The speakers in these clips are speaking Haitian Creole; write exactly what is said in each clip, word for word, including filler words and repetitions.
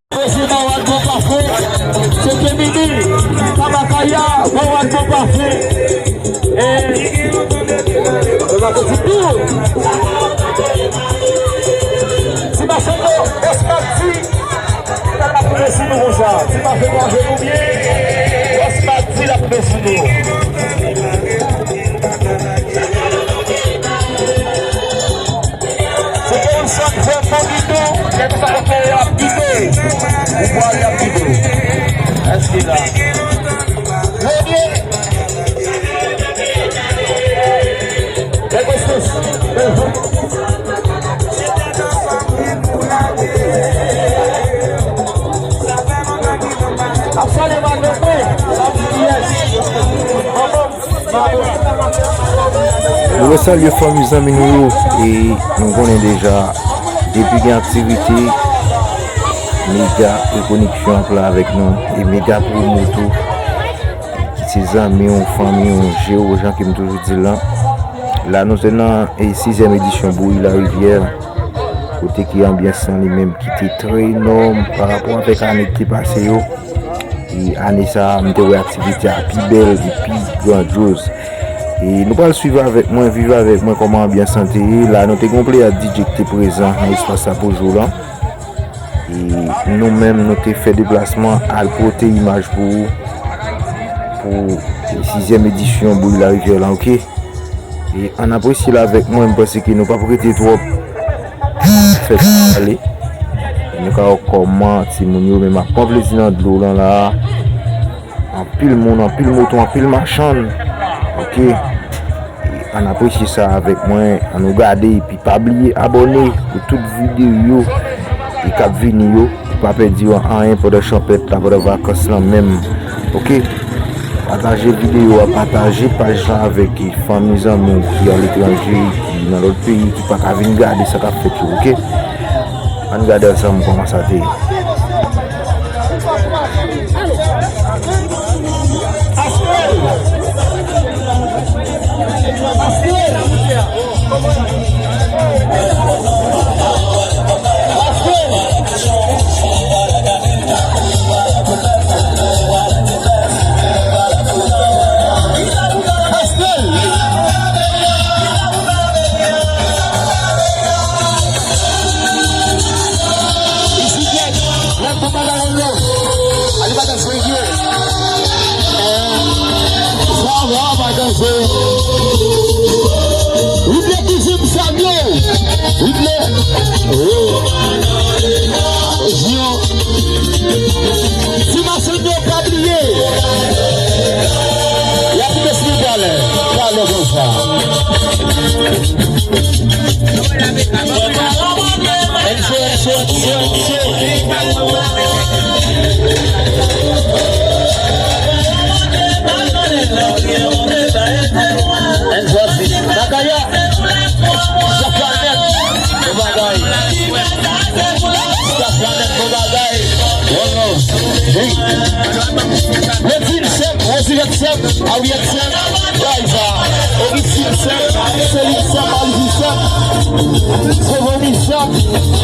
Prezidan Wadman Pafè, se Kemini, Kamakaya, bon Wadman Pafè. E, se pa te di tou. Ti machann yo, Bòs Mati, l ap rive sou nou konsa. Ti machann yo, nou byen. Bòs Mati, l ap rive sou nou. Se ke yon sòt jèn nan gite, lè sa yo fè y ap gite. Ou pral y ap gite. Èske la? Premye. Lè Kostos. Ap salye madanm mwen. Ap di yes. Manman. Nou resalye fanmi, zanmi nou yo, e nou konnen deja, depi gen aktivite, Mega Rekoneksyon ap la avèk nou, e Mega Promo tou, ki se zanmi w, fanmi w, je w, jan ke m toujou di l lan. La, nou se nan, e, sizyèm edisyon Bouyi Larivyè, kote ke anbyans lan li menm ki te trè enòm pa rapò avèk ane ki te pase yo. E ane sa a, m te wè aktivite a pi bèl e pi grandyoz. E nou pral swiv avèk mwen, viv avèk mwen kòman anbyans lan te ye. La, nou te gen yon pleyad D J ki te prezan nan espas la pou jou lan. E nou menm, nou te fè deplasman al pote imaj pou ou, pou sizyèm edisyon Bouyi Larivyè lan, oke? E ann apresye l avèk mwen, m panse ke nou p ap rete twòp. Fè sa ale. E nou ka wè kòman timoun yo menm ap pran plezi nan dlo lan la. Anpil moun, anpil moto, anpil machann. Oke. E ann apresye sa avèk mwen, ann nou gade, epi pa bliye abòne pou tout videyo e k ap vini yo. Ou pa pèdi anyen pandan chanpèt la, pandan vakans lan menm. Oke? Pataje videyo a, pataje paj la avèk fanmi, zanmi w ki aletranje, ki nan lòt peyi, ki pa ka vin gade sa k ap fèt yo, oke? Ann gade ansanm kòman sa te ye. Lè bon bagay yo. Animatè serye. Sa va, pa danse. Ripley ki jim sa byen. Ripley. Oh. Zion. Ti machann yo pa bliye. Y ap rive sou talè. Talè konsa. Enzo, Enzo, Enzo, Enzo. Enzo, Enzo. Makaya. Sa planèt. Bon bagay. Sa planèt, bon bagay. One love. Hey. Rosie Sèm, Rosie Sèm, Harriet Sèm, Raïsa. Orixine Sèm, Céline Sèm, Alice Sèm, Giovanni Sèm.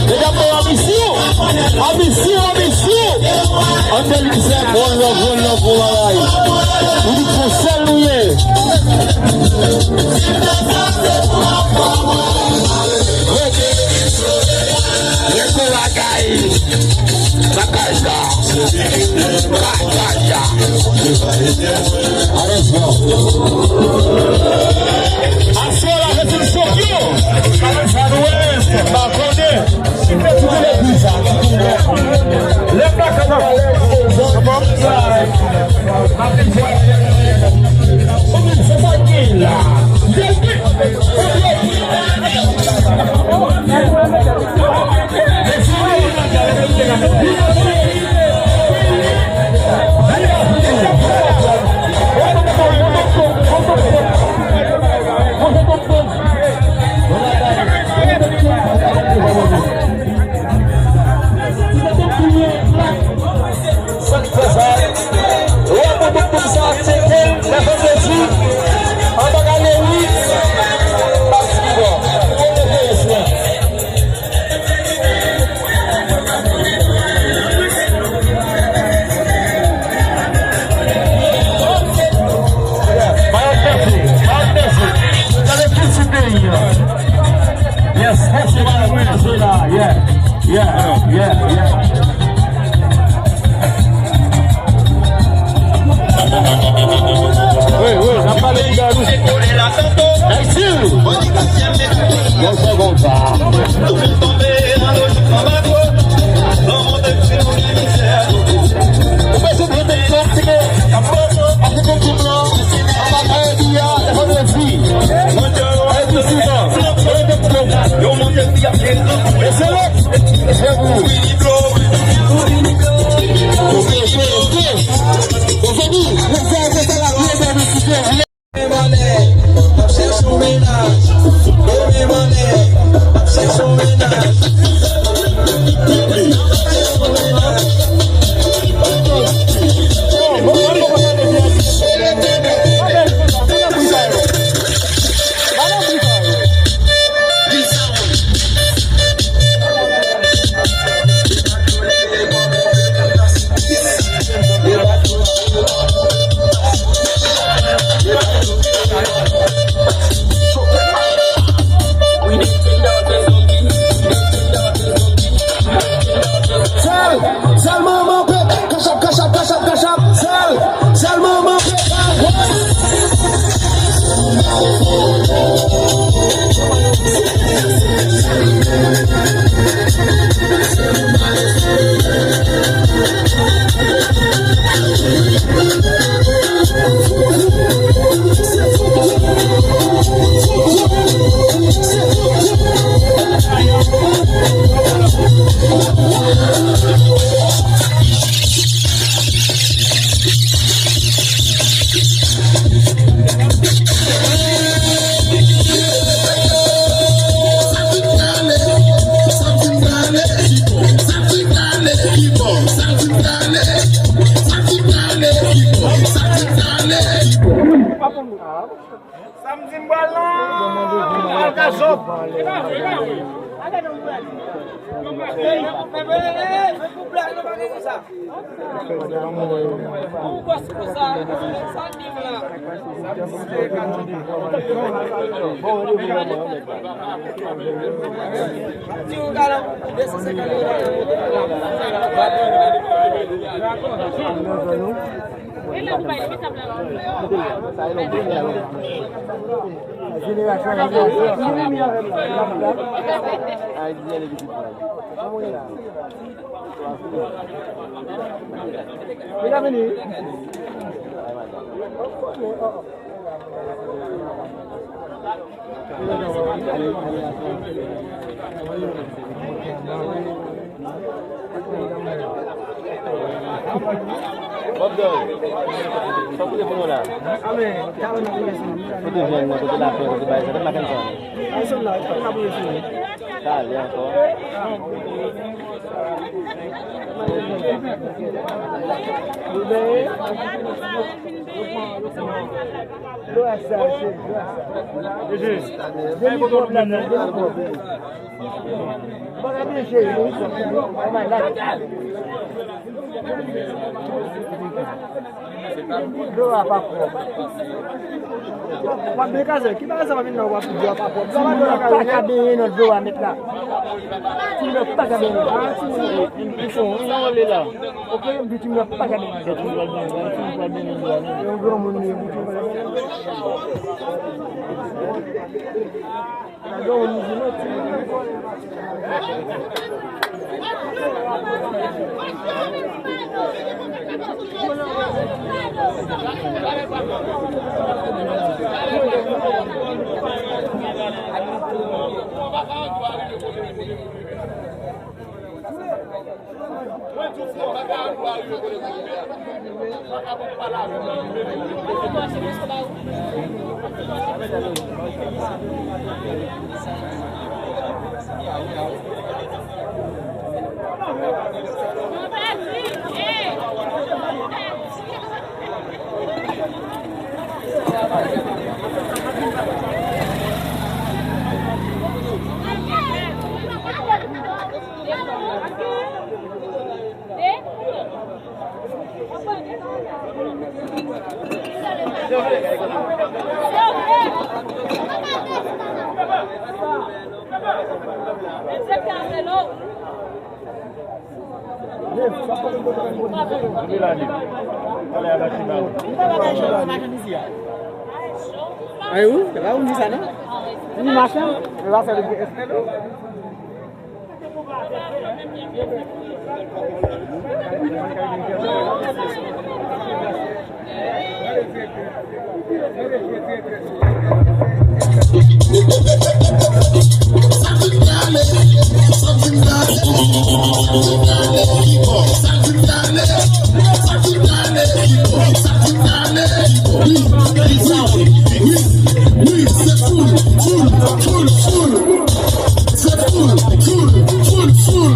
Medam, mwen, I miss you. I miss you, I miss you. Angeline Sèm, one love, one love, one love. Ou di pou sèl nou ye. Rete. Rete la. Kay, lakay la, lakay la. Alèz non. Aswè la, se ti chòk yo. Sa nou wè, pa konnen. Kite ti legliz la. Lè pa kapab. Se sa ki la. Sèl, sèl manman pe, kachap, kachap, kachap, kachap, sèl, sèl manman pe. Samdi m pral nan Alkazòb. Bob Doy, sa w koute pou nou la? Kote jèn nan, kote lapè, kote bagay sa, kote maten sa? Talè ankò. Dlo a pa pwòp. W ap byen kaze. Ki bagay sa w ap vin la, w ap di dlo a pa pwòp? Dlo a pa pwòp. Timoun yo pa ka benyen nan dlo a, mèt la. Timoun yo pa ka benyen. Ah, timoun yo. Yon bouchon, yon anle la. Ok, yon ti timoun yo pa ka benyen. Yon timoun pral benyen, yon timoun pral benyen dlo a, non. Yon granmoun li, yon bouchon. Ay ou, se pa ou di sa non? Ni machan, se pa sa li di. Wi, wi, wi, se full, full, full, full. Se full, full, full, full.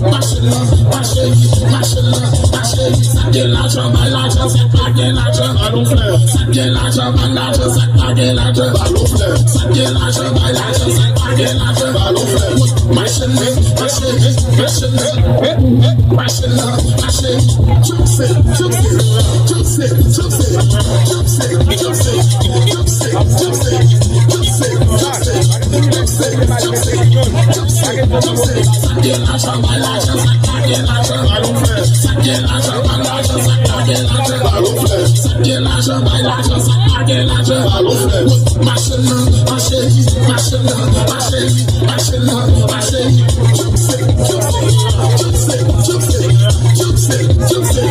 Machin nan, machin, machin nan, machin. Sa k gen lajan, bay lajan, sa k pa gen lajan, ba nou flè. Sa k gen lajan, bay lajan, sa k pa gen lajan, ba nou flè. Sa k gen lajan, bay lajan, sa k pa gen lajan, ba nou flè. Machin nan, machin, machin nan, machin nan, machin. Juicy, juicy, juicy, juicy. Sa k gen lajan, bay lajan, sa k pa gen lajan, ba nou flè. Sa k gen lajan, bay lajan, sa k pa gen lajan, ba nou flè. Sa k gen lajan, bay lajan, sa k pa gen lajan, ba nou flè. Machin nan, machin, machin nan, machin, machin nan, machin. Juicy, juicy, juicy, juicy.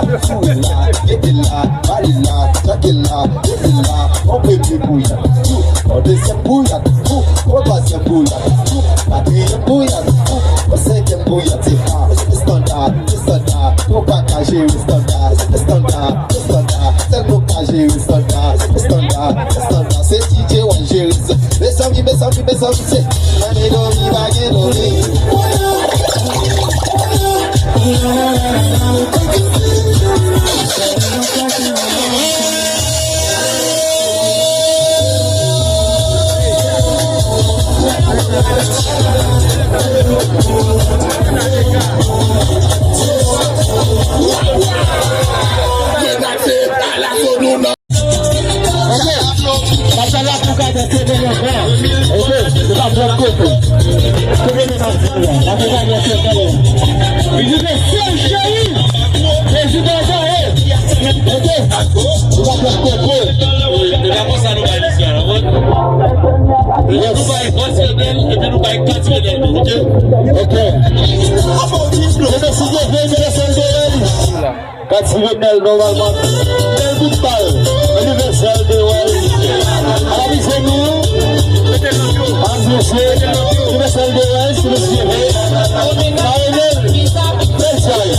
Mete la, mete la, bale la, take la, mete la, on premye bouyat, on dezyèm bouyat, on twazyèm bouyat, katriyèm bouyat, on senkyèm bouyat, se pa estanda, estanda, nou pa ka jere estanda, estanda, estanda, sèl nou ka jere estanda, estanda, estanda, se D J w al jere sa. Mezanmi, mezanmi, mezanmi, se ane dòmi, pa gen dòmi. Ok. Pase la pou gade se de yon gran. Ok. Se pa pran kote. Kote de pase la. La pou gade se de yon. Li di se sèl cheri. Prezidan Jae. Ok. Ou pa pran kote. E pa konsa nou bay misye a, la, bon? Yes. Nou bay bòs yo bèl, epi nou bay kat yo bèl tou, ok? Ok. Se mesye Jeve, Universal de Welch. Kat Sivenèl, nòmalman. Bèl bout bal. Universal de Welch. Analize nou. Analize. Universal de Welch, se mesye Jeve. Marinel. Bèl chay.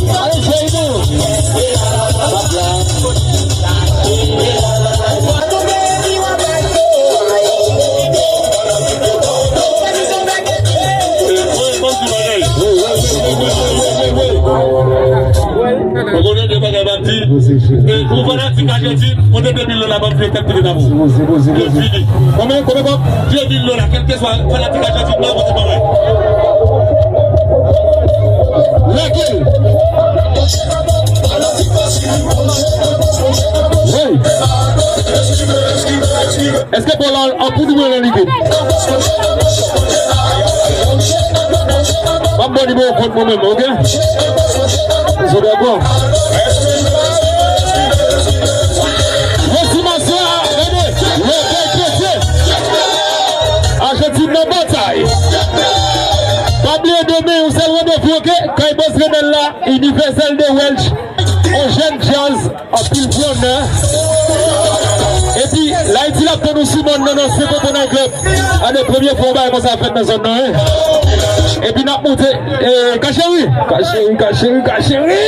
Analize nou. Ou konnen de bagay m ap di. E, pou fanatik Ajantin, pote de mil dola ban m fè tèt pete nan pou. Yo fini. Konbyen, konbyen kòb? De mil dola, kèlkeswa fanatik Ajantin nan, pote ban mwen. Lakèl? Hey! Èske bòl la an poud oubyen an likid? M ap ba w nimewo kont mwen menm, ok? Sou dakò. Mèsi, masè, gade, lè bèl pete. Ajantin nan batay. Pa bliye demen, yon sèl randevou, ok? Kay Bòs Renèl la, Universal de Welch, on jèn djaz. Anpil flannè. Epi, Layiti l ap tann ou sou mòn nan, nan Sen Popo Night Club. Ane premye fwa yon bagay konsa fèt nan zòn nan, wi. Epi n ap monte, eh, kache wi, kache wi, kache wi, kache wi.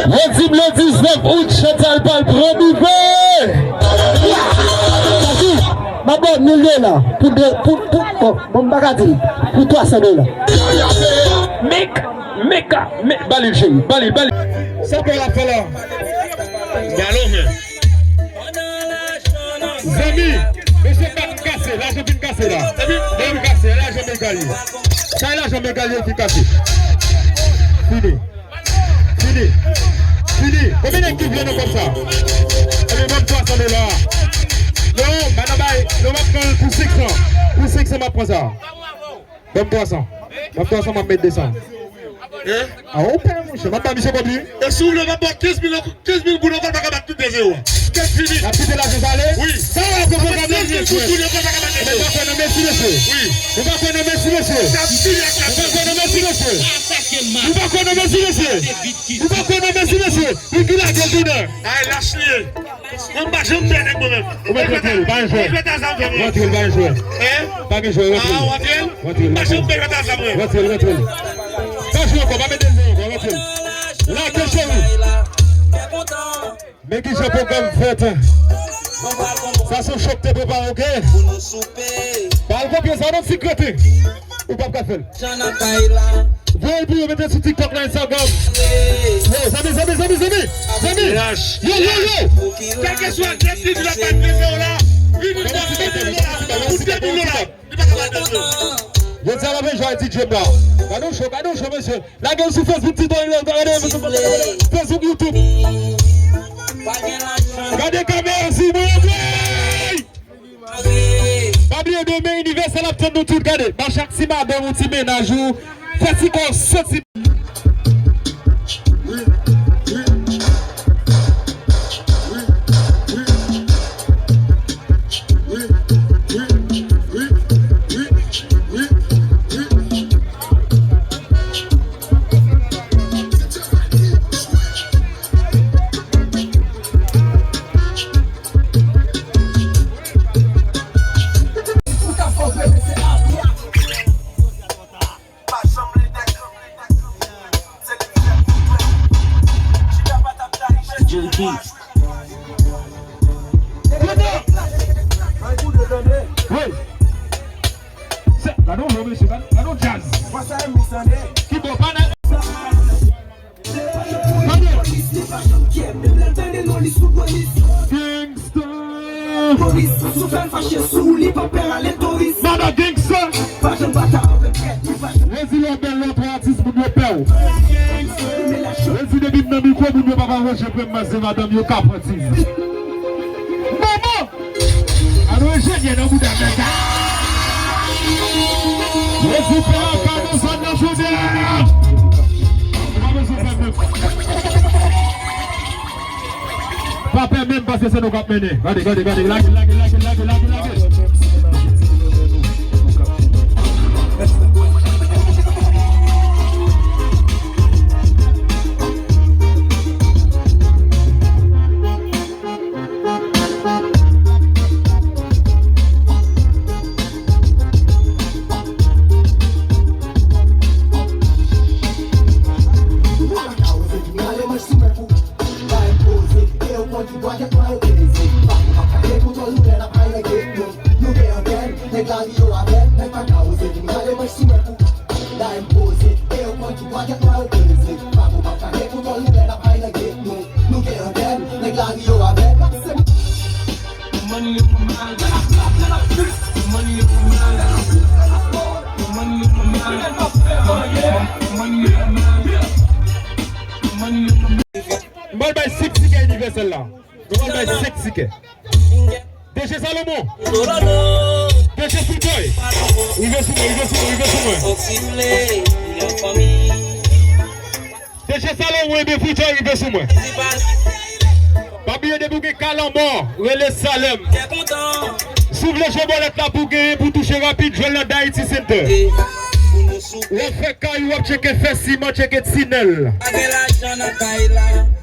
Yo di m le diznèf out, Chantal pral pran bife. Sa di, m ap ba w mil dola pou de, pou, pou, bon, bon, m pa ka di l, pou twa san dola. Meka, meka, me, ba li l, cheri, ba li, ba li. Sa pou l ap fè la? Balon, men. Zanmi, mesye, bat kase, lajan fin kase la. Fin kase, lajan Megalye. Sa lajan Megalye fin kase. Fini. Fini. Fini. Konbyen nèg ki vle nan kòb sa? Ebyen, ban m twa san dola. Non, madanm bay, non, m ap pran l pou senk san. Pou senk san, m ap pran sa. Ban m twa san. Ban m twa san, m ap met de san. Hein? Ah, ou pè, monchè, m ap ba misye kòb li. E si w vle, m ap ba w kenz mil, kenz mil goud ankò, l pa ka bat tout de zewo a. Kèt fini. N ap kite lajan sa ale? Wi. Sa w ap pran pwogram nan, mesye. Kenz mil goud ankò, l pa ka bat tout de zewo. Ou pa kwè nan Messi, mesye? Wi. Ou pa kwè nan Messi, mesye? N ap fini ak la. Ou pa kwè nan Messi, mesye? Ou pa kwè nan Messi, mesye? Ou pa kwè nan Messi, mesye? Pou ki lage l tounen? Ay, lach li ye. Mwen pa janm pè nèg mwen menm. Ou mèt rantre l, pa gen jwè. Rantre l, pa gen jwè. Hein? Pa gen jwè, rantre l. Ah, rantre l. Rantre l, rantre l. Pa janm pè jwè ta sa mwen. Rantre l, rantre l. Pa jwe ankò, pa mete l deyò ankò, rantre l. Lage cheri. Men kijan pwogram fèt. Sa se yon cho k te prepare, oke? Pa al kopye sa non, ti krete. Ou p ap ka fè l. Voye l pou yo mete sou TikTok la, Instagram. Yo, zanmi, zanmi, zanmi, zanmi. Zanmi. Yo, yo, yo. Kèlkeswa nèg ki di l ap bay de zewo la, vini nan de mil dola, pou de mil dola. Li pa ka bay de zewo. Yo di a la vin jwe D J m la. Gade yon cho, gade yon cho, mesye. Lage l sou Facebook, TikTok, gade Facebook, YouTube. Gade kamera si mwen, oke! Pa bliye demen Inivèsèl ap tann nou tout, gade. Ba chak ti madanm ou ti mennaj ou, fè ti kò w santi. J P. Wi. Se, gade yon mesye, gade, gade yon djaz. Ki bon, pa nan. Gangsta. Mada Gangsta. Rezi lè w bèl, lè w twò atis, moun yo pè w. Rezi depi m nan mikwo, moun yo pa ka wè jan m renmen se madanm yo ka pran ti. Manman! Alo enjenyè nan bouda nèg la. Rezi pè a ka nan zòn nan jodi a. Pa bezwen pè menm. Pa pè menm paske se nou k ap mennen. Gade, gade, gade. Lage, lage, lage, lage, lage, lage. M pral bay senk tikè inivèsèl la. M pral bay senk tikè. D J Salomon. D J Foutoy. Rive sou mwen, rive sou mwen, rive sou mwen. D J Salomon ebyen Foutoy rive sou mwen. Pa bliye depi w gen kalanbò, rele Salèm. Si w vle jwe bòlèt la pou w genyen pou w touche rapid, jwe l nan Dayiti Center. W ap fè kay ou, w ap tcheke fè siman, tcheke tinèl. Pa gen lajan nan kay la.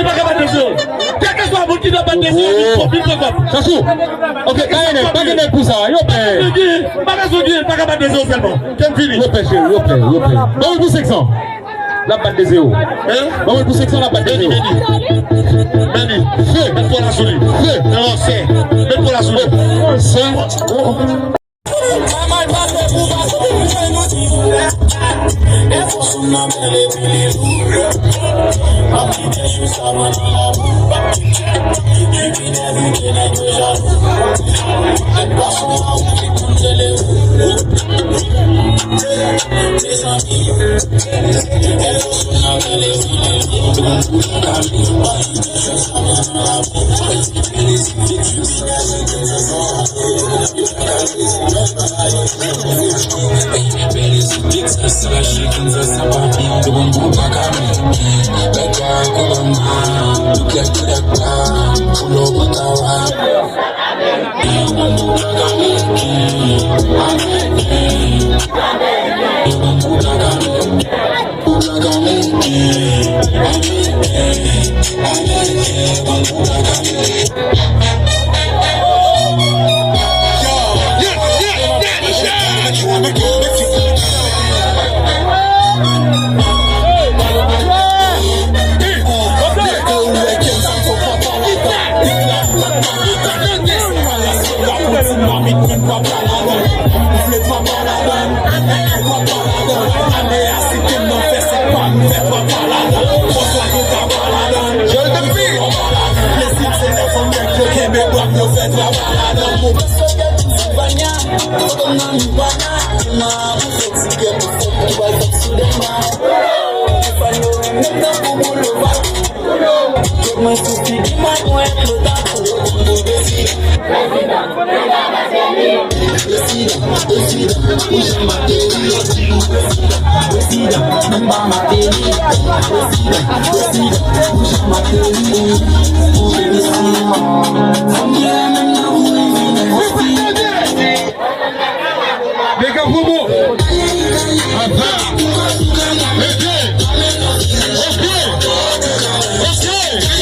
Li pa ka bat de zewo. Kèlkeswa moun ki nan bat de zewo, li fò, li fò kòb. Chachou. Ok, pa gen nèg, pa gen nèg pou sa. Yo pè. Bagay sou ki, pa ka bat de zewo sèlman. Kèm fini. Yo pè, cheri, yo pè, yo pè. Ban mwen pou senk san. L ap bat de zewo. Hein? Ban mwen pou senk san, l ap bat de zewo. Meni, meni. Fè. Met kò la sou li. Fè. Non, sè. Met kò la sou li. Sè. Mwen sou figi mwen, mwen flota pou yo konn pou prezidan. Prezidan, prezidan, ou jan m ap deri yo di nou prezidan. Prezidan, menm pa m ap deri. Prezidan, prezidan, ou jan m ap deri. Ou vle vin si. Fò m gen menm nan ou vin vin si. Big up Boubou. Aha. Mete. Ok. Ok.